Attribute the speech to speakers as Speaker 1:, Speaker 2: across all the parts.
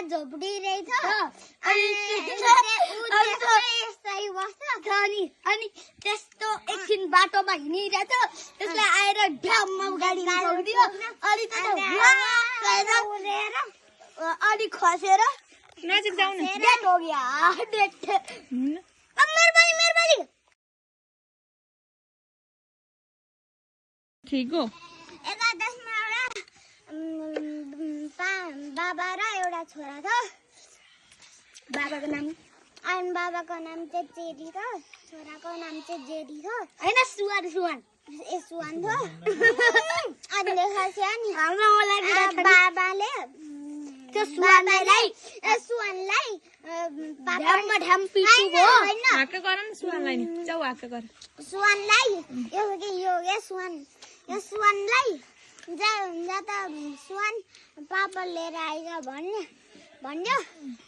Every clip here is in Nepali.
Speaker 1: झोपडी रहेछ अनि त्यस्तो एकछिन बाटोमा हिँडिरहेछ त्यसलाई आएर ढ्याममा गाडी निकालिदियो अनि अनि खसेर
Speaker 2: नजिक जाऊ न
Speaker 1: डेट हो गया डेट मेहरबानी
Speaker 2: ठीक हो
Speaker 1: एकादशमा एउटा बाबा र एउटा छोरा छ बाबाको नाम चाहिँ चेरी छ छोराको नाम चाहिँ जेरी छ हैन सुवान ए सुवान थियो अनि लेखापछि अनि बाबाले त्यो सुवानलाई पापामा ढ्याम पिट्नु भयो हैन
Speaker 2: हाक गर न सुवानलाई नि जाऊ हाक गर
Speaker 1: सुवानलाई यो सुवानलाई जा त सुवान पापड लिएर आइज भन्यो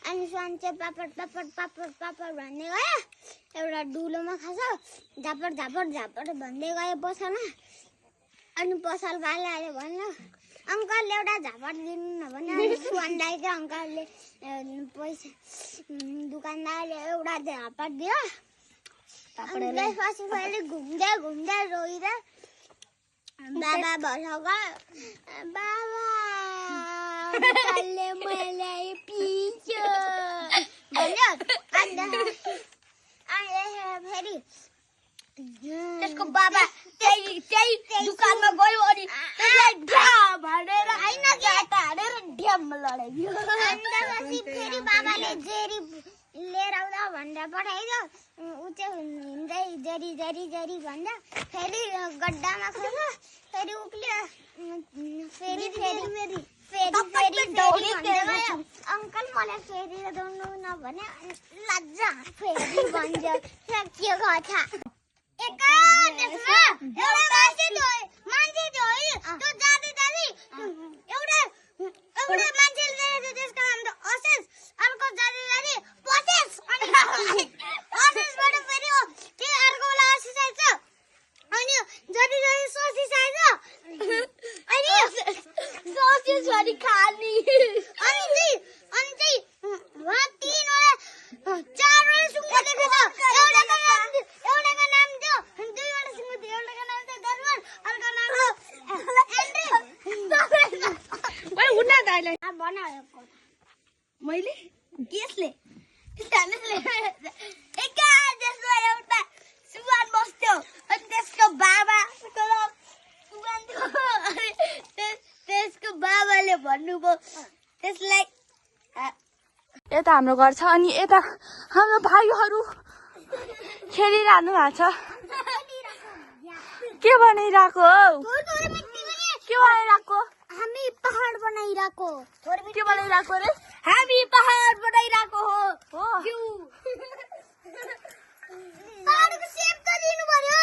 Speaker 1: अनि सुवान चाहिँ पापड भन्दै गयो एउटा डुलोमा खान्छ झापड भन्दै गयो पसलमा अनि पसल वालाले भन्यो अंकलले एउटा झापड दिनु न भन्यो सुवानलाई चाहिँ अंकलले पैसा दुकानदारले एउटा झापड दियो त्यसपछि फेरि घुम्दै रोइदै बाबा भसको बाबा मलाई पिच्यो भन्यो अनि फेरि त्यसको बाबा त्यही दुकानमा गयो अनि त्यसलाई ढ्याम हानेर हैन हानेर ढ्याम लडाइदियो अनि त्यसपछि फेरि बाबाले जेरी लिएर आउँदा भनेर पठाइदियो ऊ चाहिँ हिँड्दै जरी भन्दा फेरि गड्डामा खस्यो फेरि उक्ल्यो फेरि अंकल मलाई फेरि दौड्नु नभने लज्जा फेरि भन्छ के गर्छ एकादशमा एउटा मान्छे थियो त्यो जाँदै एउटा मान्छेले त्यसको नाम त असेस अर्को जाँदै पसेस अनि असेसबाट फेरि त्यो अर्कोलाई असेस आइछ अनि जति सोसिस आइछ अनि सोसिस भरि खानी अनि चाहिँ वहाँ चारवटा सुँगुर देखेछ एउटाको नाम थियो दुईवटा सुँगुर थियो एउटाको नाम थियो दरबार अर्को नाम
Speaker 2: ओइ उड्न दाइले
Speaker 1: बनाएको
Speaker 2: मैले
Speaker 1: केसले एकादशमा एउटा सुवान बस्थ्यो अनि त्यसको बाबा सुवान थियो अनि त्यसको बाबाले भन्नुभयो त्यसलाई
Speaker 2: यता हाम्रो घर छ अनि यता हाम्रो भाइहरू खेलिरहनु भएको छ के बनाइरहेको
Speaker 1: हामी पहाड बनाइरहेको
Speaker 2: के बनाइरहेको रे
Speaker 1: हामी पहाड बनाइरहेको हो पहाडको सेप त दिनु पर्यो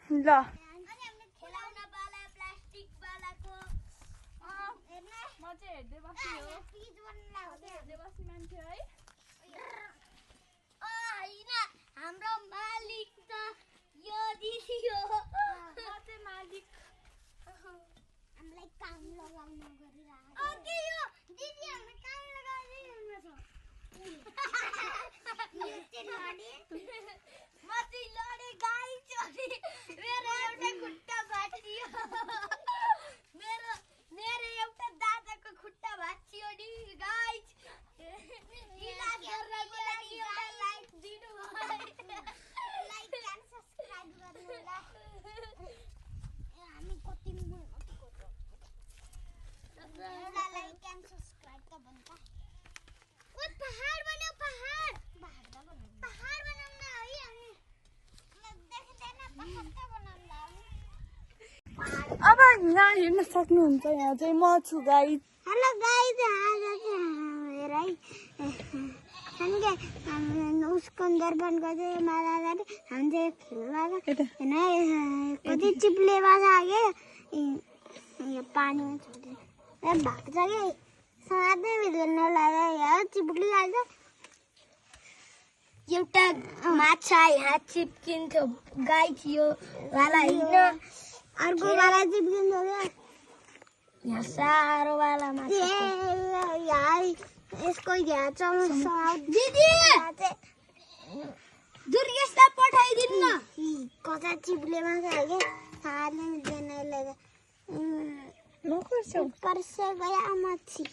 Speaker 2: ल
Speaker 1: अनि हामीले खेलाउन बाला प्लास्टिक बालाको हेर्न
Speaker 2: म चाहिँ हेर्दै बस्छु हो
Speaker 1: पिच बन्नला हो
Speaker 2: हेर्दै बस्ने मान्छे है
Speaker 1: हैन हाम्रो मालिक त यो दिदी हो म चाहिँ मालिक हामीलाई काम लगाउन गरिरहेको ओके यो दिदी हामी काम लगाइदिनु म चाहिँ लडे गाई चढी मेरो एउटा खुट्टा भाँचियो मेरो एउटा दादाको खुट्टा भाँचियो नि गाई इलाज गर्नको लागि एउटा लाइक दिनु लाइक एन्ड सब्स्क्राइब गर्नु होला हामी कति मेहनत गर्छौं एउटा लाइक एन्ड सब्स्क्राइब त भन्छ ओ पहाड बन्यो पहाड बनाउन है हामी देख्दैन पहाड त बनाउन
Speaker 2: अब यहाँ हेर्न सक्नुहुन्छ यहाँ चाहिँ म छु गाई
Speaker 1: हेलो गाइस आज हेर है हामीले उसको दर्पण गर्दै मालाले हामी चाहिँ खेल्न हैन कति चिप्ले बाजा आगे यो पानीमा छोड्दै भाग्छ के साथै भिड्न लाग्यो यहाँ चिप्ली हाल्छ एउटा माछा यहाँ चिप्किन्थ्यो गाई थियो वाला हैन अर्को वाला चिप्किन्थ्यो
Speaker 2: यहाँ सारो वाला माछा
Speaker 1: यार इसको यहाँ दिदी दुर्गेशलाई पठाइदिनु न कता चिप्ले माछा हो कि सारले मिल्दैन यसलाई ऊपर से गया मच्छी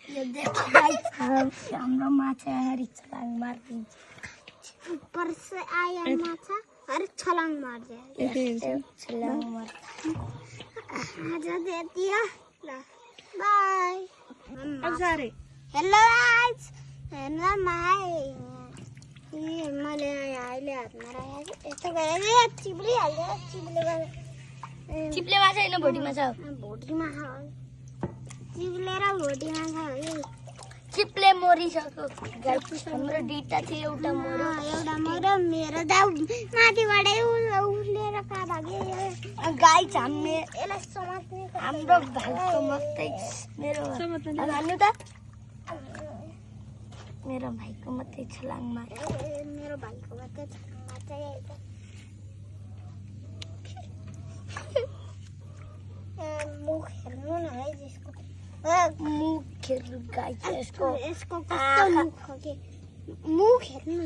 Speaker 2: यो देखिए हाम्रो माछाहरी छलाङ मार्दिन्छ
Speaker 1: ऊपर से आया माछा अरे छलाङ मार दिया
Speaker 2: छलाङ मार
Speaker 1: आज देती है bye
Speaker 2: sorry
Speaker 1: hello guys hello my ये मैले अहिले हातमा राखेको यस्तो गरेर चिप्ले हाल्छ चिप्ले गरेर
Speaker 2: चिप्ले माछा हैन भोटी माछा हो
Speaker 1: भोटी माछा हो चिप्ले र भोटी माछा हो कि
Speaker 2: चिप्ले मरिसक्यो गाइस हाम्रो दुईटा थियो एउटा मर्यो
Speaker 1: मेरो त माथिबाटै उलेर कहाँ भाग्यो
Speaker 2: गाइस हामी
Speaker 1: यसलाई समात्ने
Speaker 2: हाम्रो भाइको मात्रै मेरो भन्नु त मेरो भाइको मात्रै छलाङमा
Speaker 1: मेरो भाइको मात्रै छलाङमा चाहिँ मुख हेर्नु न है यसको
Speaker 2: मुख हेर्नु गाइस
Speaker 1: यसको कस्तो मुख हो कि मुख हेर्नु न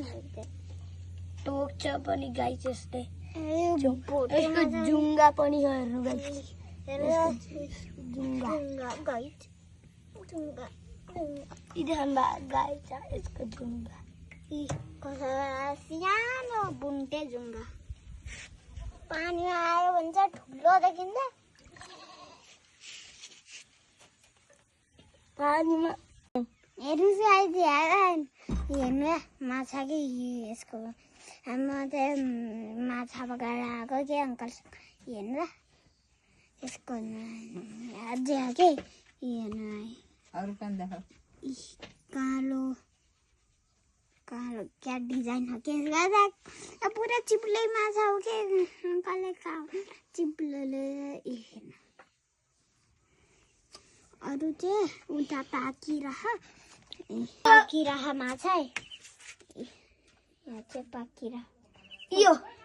Speaker 2: टोक्छ पनि गाइस यस्तै
Speaker 1: यसको
Speaker 2: यसको जुङ्गा पनि छ हेर्नु गाइस
Speaker 1: जुङ्गा गाइस जुङ्गा
Speaker 2: इधरमा गाइस यसको जुङ्गा
Speaker 1: सानो बुन्टे जुङ्गा पानीमा आयो भने चाहिँ ठुलो देखिन्छ
Speaker 2: पानीमा
Speaker 1: हेर्नुहोस् अहिले हेर्नु माछा कि यसको म चाहिँ माछा पकाएर आएको कि अङ्कलसँग हेर्नु यसको अझै हो कि हेर्नु
Speaker 2: अरू पनि देख
Speaker 1: कालो कालो क्या डिजाइन हो कि पुरा चिप्ले माछा हो कि अङ्कलले चिप्लोले हेर्नु अरू चाहिँ उता पाकिरह माछा यहाँ चाहिँ पाकिरह
Speaker 2: यो